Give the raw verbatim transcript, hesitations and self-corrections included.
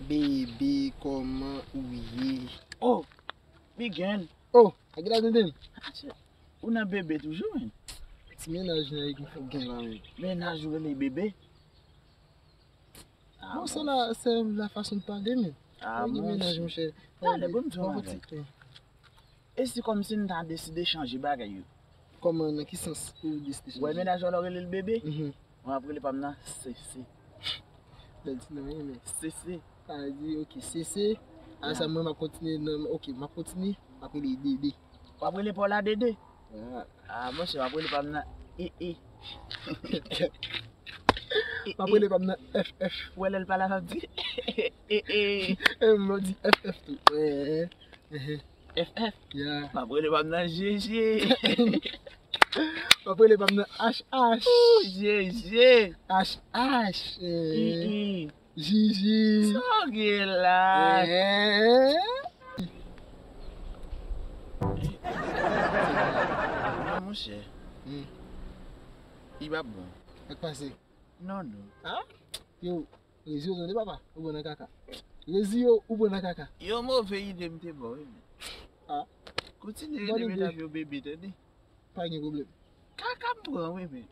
Bebe, kòman ou ye? Oh, Miguel. Oh, a ki la tenten? Ou nan bebe toujou, men. Ti mennaj nan ki fòk gen la, men. Mennaj ou rele bebe? Bon, se la, se la fason de pale, men. Ah, Ou gen mon mennaj, chè. Monchè. Talè, bon, m di yon bagay. E si kòmsi n ta deside chanje bagay yo? Kòman, nan ki sans ou deside Wè, mennaj ou la rele l bebe? Mhm. Mwen ap rele pa m nan sese. Bèl ti non, wi, men. Sese. Sa vle di, ok, sese. A sa, mwen, m ap kontinye nan, ok, m ap kontinye, m ap rele Dede. W ap rele pa w la Dede? Ah, Ah, monchè, w ap rele pa m nan E E. m ap rele pa m nan F F. Wè, lè l pale, m ap di E E. E, m ap di F F tou. Eh, eh, eh, F F. Yeah. M ap rele pa m nan G G. M ap rele pa m nan H H. Ooh, G G. H H. Eh, E E. G G. Sa w gen la? Eh. Non, monchè. Hmm. Li pa bon. Sa k pase? Non, non. Ah? Yo, Rezi yo tande papa, ou bon nan kaka. Rezi yo, ou bon nan kaka. Yon move ide m te ba w, wi, men. Ah. Kontinye Bon rele ide. medam yo bebe, tande? Pa gen pwoblèm. Kaka m pran, wi, men.